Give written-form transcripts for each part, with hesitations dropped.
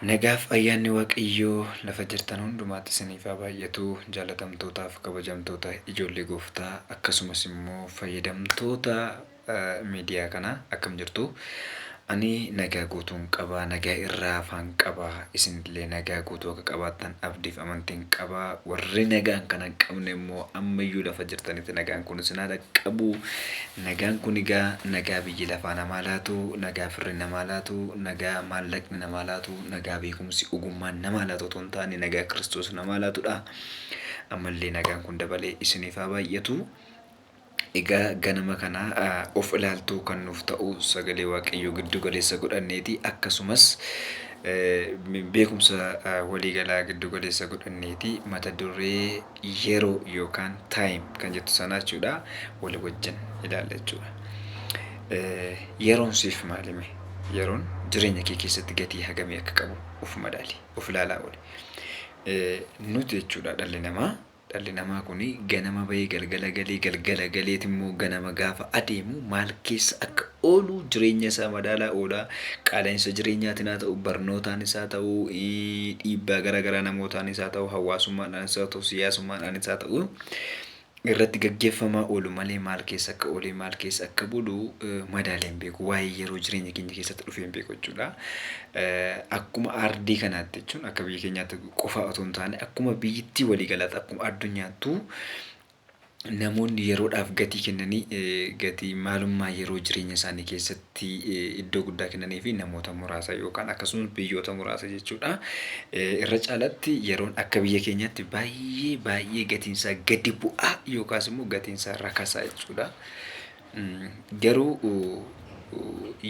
Nagaaf ayyaanni Waaqayyoo lafa jirtan hundumaatti isiniif haa baay'atu. Jaalatamtootaaf kabajamtoota ijoollee gooftaa akkasumas immoo fayyadamtoota miidiyaa kanaa akkam jirtu? Ani nagaa guutuun qaba, nagaa irraa afaan qaba. Isinillee nagaa guutuu akka qabaattan abdiif amantiin qaba. Warri nagaan kana hin qabne immoo ammayyuu lafa jirtanitti nagaan kun isin haa dhaqqabu. Nagaan kun egaa nagaa biyyi lafaa namaa laatu, nagaa firri namaa laatu, nagaa maallaqni namaa laatu, nagaa beekumsi ogummaan namaa laatu otoo hin taane nagaa Kiristoos namaa laatudha. Ammallee nagaan kun dabalee isiniif haa baay'atu. Egaa ganama kana of ilaaltuu kan nuuf ta'u sagalee Waaqayyoo giddu galeessa godhanneeti akkasumas beekumsa waliigalaa giddu galeessa godhanneeti mata duree yeroo yookaan time kan jettu sana jechuudha wal wajjin ilaalla jechuudha. Yeroon siif maalime? Yeroon jireenya kee keessatti gatii hagamii akka qabu of madaali, of ilaalaa ooli. Nuti jechuudha dhalli namaa Dhalli namaa kun ganama bahee galgala galee, galgala galeet immoo ganama gaafa adeemu maal keessa akka oolu jireenya isaa madaalaa oola. Qaala'insa jireenyaatiin haa ta'u, barnootaanis haa ta'u, dhiibbaa gara garaa namootaanis haa ta'u, hawaasummaadhaanis haa ta'u, siyaasummaadhaanis haa ta'u irratti gaggeeffamaa oolu malee maal keessa akka oolee maal keessa akka bulu madaalee hin beeku. Waa'ee yeroo jireenya keenya keessatti dhufee hin beeku jechuudha. Akkuma ardii kanaatti jechuun akka biyya keenyaatti qofaa otoo hin taane akkuma biyyittii waliigalaatti akkuma addunyaattuu namoonni yeroodhaaf gatii kennanii gatii maalummaa yeroo jireenya isaanii keessatti iddoo guddaa kennanii fi namoota muraasa yookaan akkasumas biyyoota muraasa jechuudha. Irra caalatti yeroon akka biyya keenyaatti baay'ee baay'ee gatiinsaa gadi bu'aa yookaas immoo gatiinsaa rakasaa jechuudha. Garuu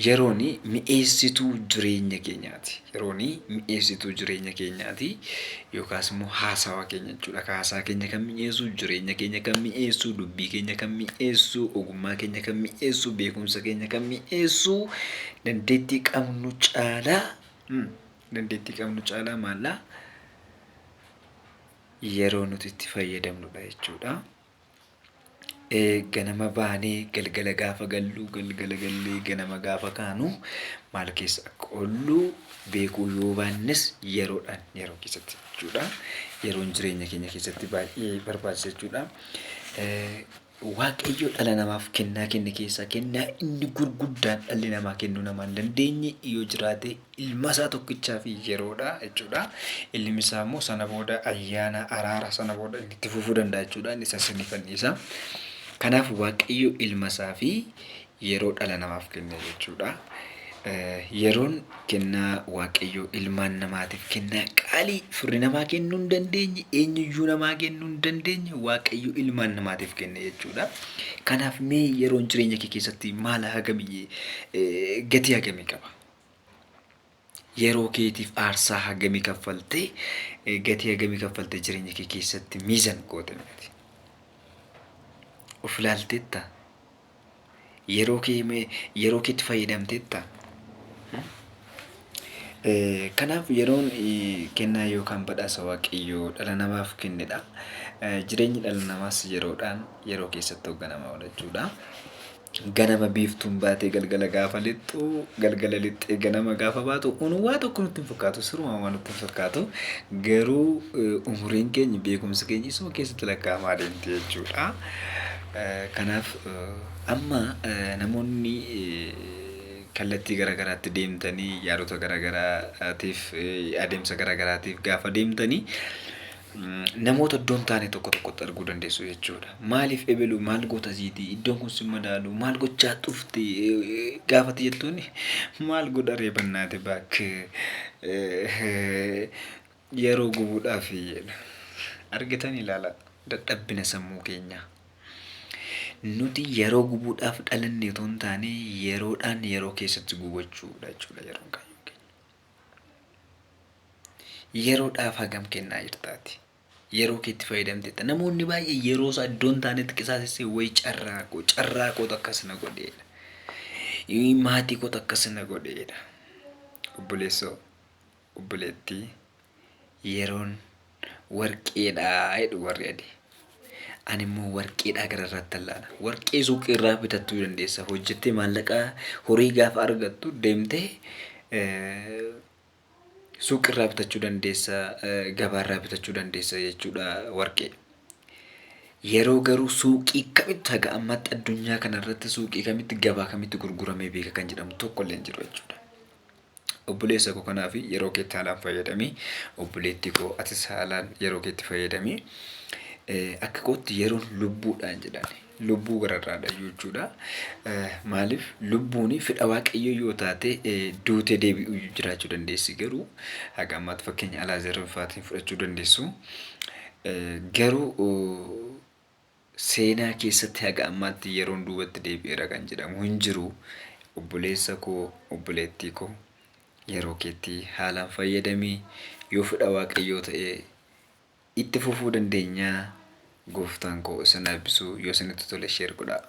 yeroon mi'eessituu jireenya keenyaati. Yeroon mi'eessituu jireenya keenyaati yookaas immoo haasawa keenya jechuudha. Haasaa keenya kan mi'eessu, jireenya keenya kan mi'eessu, dubbii keenya kan mi'eessu, ogummaa keenya kan mi'eessu, beekumsa keenya kan mi'eessu, dandeettii qabnu caalaa dandeettii qabnu caalaa maallaa yeroo nuti itti fayyadamnudha jechuudha. Ganama baanee galgala gaafa gallu, galgala gallee ganama gaafa kaanu maal keessa akka oollu beekuu yoo baannes yeroodhaan yeroo keessatti jechuudha. Yeroon jireenya keenya keessatti baay'ee barbaachisa jechuudha. Waaqayyo dhala namaaf kennaa kenne keessaa kennaa inni gurguddaan dhalli namaa kennuu namaa hin dandeenye yoo jiraate ilma isaa tokkichaa fi yeroodha jechuudha. Ilmi isaa immoo sana booda ayyaana araara sana booda inni itti fufuu danda'a jechuudha. Inni isa siniifan dhiisa. Kanaaf Waaqayyo ilma isaa fi yeroo dhala namaaf kenne jechuudha. Yeroon kennaa Waaqayyo ilmaan namaatiif kennaa qaalii firri namaa kennuu hin dandeenye eenyuyyuu namaa kennuu hin dandeenye Waaqayyo ilmaan namaatiif kenne jechuudha. Kanaaf mee yeroon jireenya kee keessatti maal hagamii gatii hagamii qaba? Yeroo keetiif aarsaa hagamii kaffaltee gatii hagamii kaffaltee jireenya kee keessatti miizan goote miti. Of ilaalteetta? Yeroo kee yeroo keetti fayyadamteetta? Kanaaf yeroon kennaa yookaan badhaasa Waaqayyoo dhala namaaf kennedha. Jireenyi dhala namaas yeroodhaan yeroo keessatti hoogganama oola jechuudha. Ganama biiftuun baatee galgala gaafa lixxu, galgala lixxee ganama gaafa baatu kun waa tokko nutti hin fakkaatu, sirumaa waa nutti hin fakkaatu. Garuu umuriin keenya beekumsi keenya isuma keessatti lakkaa'amaa deemti jechuudha. Kanaaf amma namoonni kallattii garaagaraatti deemtanii yaadota garaagaraatiif adeemsa garaagaraatiif gaafa deemtanii namoota iddoo hin taane tokko tokkotti arguu dandeessu jechuudha. Maaliif ebelu maal goota siiti iddoon kun si madaalu maal gochaa dhufte gaafati jettuun maal godha ree bannaate baak yeroo gubuudhaaf jedha. Argitan ilaala dadhabbina sammuu keenyaa. Nuti yeroo gubuudhaaf dhalanne otoo hin taane yeroodhaan yeroo keessatti gubachuudha jechuudha yeroon kaayyoo keenya. Yeroodhaaf hagam kennaa jirta ati? Yeroo keetti fayyadamteetta. Namoonni baay'ee yeroo isaa iddoo hin taanetti qisaasessee wayi carraa koo carraa kootu akkas na godheedha. Maatii kootu akkas na godheedha. Obboleessoo obboleettii yeroon warqeedha jedhu warri adii. Ani immoo warqeedhaa gararraatti allaala. Warqee suuqii irraa bitachuu dandeessa. Hojjettee maallaqa horii gaafa argattu deemtee Suuqirraa bitachuu dandeessa, gabaarraa bitachuu dandeessa jechuudha warqee. Yeroo garuu suuqii kamitti haga ammaatti addunyaa kanarratti suuqii kamitti gabaa kamitti gurguramee beeka kan jedhamu tokko illee hin jiru jechuudha. Obboleessa koo kanaaf yeroo keetti haalaan fayyadami. Obboleettii koo atis haalaan yeroo keetti fayyadami. Akka kootti yeroon lubbuudhaan jedhan. Lubbuu gararraadha jechuudha. Maaliif lubbuun fedha waaqayyoo yoo taate duutee deebi'uu jiraachuu dandeessi garuu haga ammaatti fakkeenya Alaazaar fa'aatiin fudhachuu dandeessu. Garuu seenaa keessatti haga ammaatti yeroon duubatti deebi'eera kan jedhamu hin jiru. Obboleessa koo, obboleettii koo yeroo keetti haalaan fayyadami. Yoo fedha waaqayyoo ta'e itti fufuu dandeenya. Gooftaan koo isin haa eebbisu. Yoo isinitti tole share godhaa.